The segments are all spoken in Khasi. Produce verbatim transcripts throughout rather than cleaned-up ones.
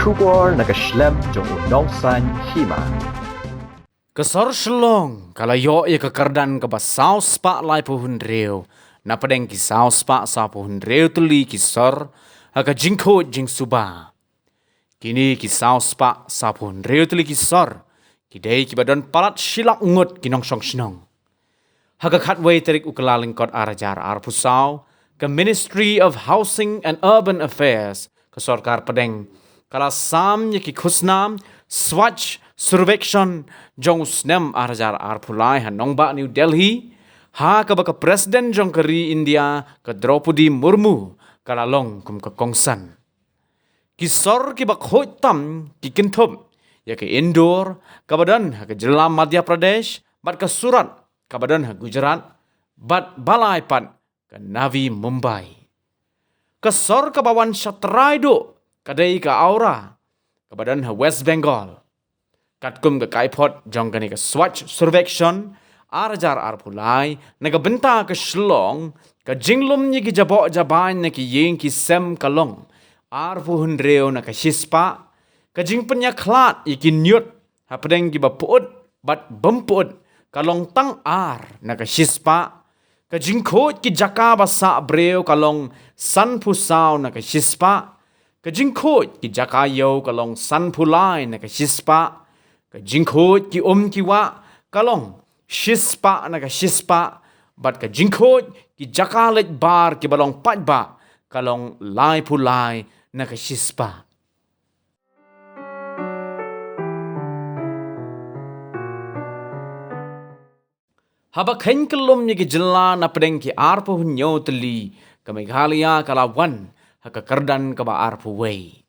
Khubor na ka shlem jong u nongsan hima. Ka sor Shillong ka la ïoh ïa ka kyrdan kaba saw spah laiphew hynriew na pdeng ki saw spah sawphew hynriew tylli ki sor ha ka jingkhuid jingsuba. Kine ki saw spah sawphew hynriew tylli ki sor ki dei kiba don palat shi lak ngut ki nongshong shnong. Ha ka khatwei tarik u Kyllalyngkot ar hajar arphew saw, ka Ministry of Housing and Urban Affairs ka sorkar pdeng ka la sam ïa ki khusnam Swachh Survekshan jong u snem ar hajar arphew lai ha nongbah New Delhi, ha kaba ka President jong ka ri India ka Draupadi Murmu ka la long kum ka kongsan. Ki sor kiba khuid tam ki kynthup ïa ka Indore kaba don ha ka jylla Madhya Pradesh, bad ka Surat kaba don ha Gujarat, bad balai pat ka Navi Mumbai. Ka sor kaba wan shatrai duh ka dei ka Howrah kaba don ha West Bengal. Katkum ka kaiphod jong kane ka Swachh Survekshan ar hajar arphew lai, na ka bynta ka Shillong, ka jinglum ïa ki jaboh jabain na ki ïing ki sem ka long arphew hynriew na ka shispah, ka jingpynïakhlad ïa ki ñiut hapdeng kiba pyut bad bym pyut ka long tang ar na ka shispah, ka jingkhuid ki jaka ba sah briew ka long sanphew saw na ka shispah, ka jingkhuid ki jaka ïew ka long sanphew lai na ka shispah, ka jingkhuid ki um ki wah ka long shispah na ka shispah, bad ka jingkhuid ki jaka leit bar kiba long paidbah ka long laiphew lai na ka shispah. Haba kheiñ kyllum ïa ki jylla na pdeng ki arphew hynñiew tylli, ka Meghalaya ka la wan ha ka kyrdan kaba arphew wei.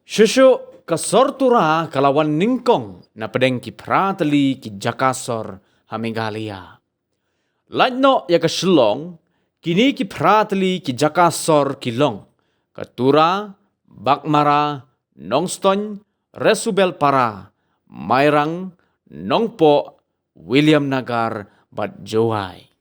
Shuh shuh ka sor Tura ka la wan nyngkong na pdeng ki phra tylli ki jaka sor ha Meghalaya. Lait noh ïa ka Shillong, kine ki phra tylli ki jaka sor ki long ka Tura, Baghmara, Nongstoiñ, Resubelpara, Mairang, Nongpoh, Williamnagar bad Jowai.